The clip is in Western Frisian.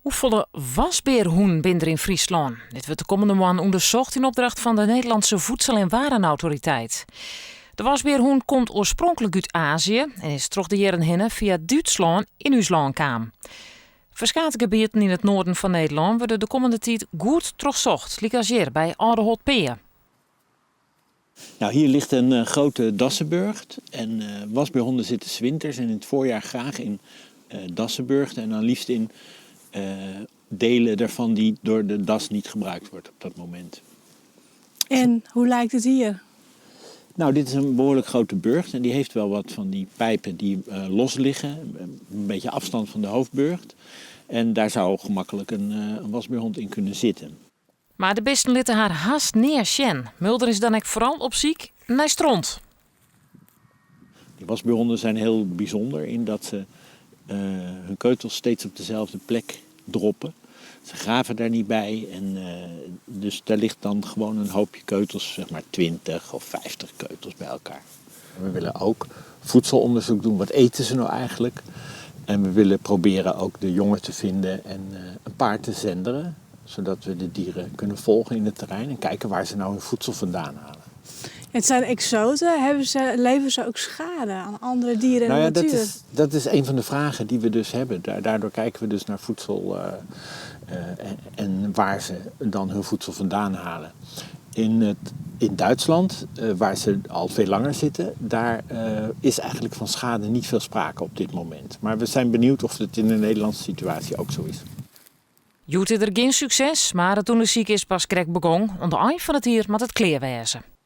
Hoefolle wasbearhûnen binne der yn Fryslân? Dit wurdt de kommende moannen ûndersocht yn opdracht fan de Nederlandse Voedsel en Warenautoriteit. De wasbearhûn komt oarspronklik út Azië en is troch de jierren hinne fia Dútslân yn ús lân kaam. Ferskate gebieten yn it noarden fan Nederlân wurde de kommende tiid goed trochsocht, lykas hjir by Aldeholtpea. Nou, hier ligt een eh, grote dassenburcht. En uh, wasbeerhonden zitten 's winters en in het voorjaar graag in uh, dassenburchten. En dan liefst in delen daarvan die door de das niet gebruikt wordt op dat moment. En hoe lijkt het hier? Nou, dit is een behoorlijk grote burcht en die heeft wel wat van die pijpen die los liggen. Een beetje afstand van de hoofdburcht. En daar zou gemakkelijk een wasbeerhond in kunnen zitten. Mar de bisten litte har hast nea sjen. Mulder is dan ek foaral op syk nei stront. Die wasbeerhonden zijn heel bijzonder in dat ze hun keutels steeds op dezelfde plek droppen. Ze graven daar niet bij en dus daar ligt dan gewoon een hoopje keutels, zeg maar 20 of 50 keutels bij elkaar. We willen ook voedselonderzoek doen. Wat eten ze nou eigenlijk? En we willen proberen ook de jongen te vinden en een paar te zenderen. Zodat we de dieren kunnen volgen in het terrein en kijken waar ze nou hun voedsel vandaan halen. Het zijn exoten. Leveren ze ook schade aan andere dieren in Nou ja, de natuur? Dat is een van de vragen die we dus hebben. Daardoor kijken we dus naar voedsel en waar ze dan hun voedsel vandaan halen. In Duitsland, waar ze al veel langer zitten, daar is eigenlijk van schade niet veel sprake op dit moment. Maar we zijn benieuwd of het in de Nederlandse situatie ook zo is. Hjoed is der gjin sukses, mar it ûndersyk is pas krekt begûn. Oan de ein fan it jier moat it klear wêze.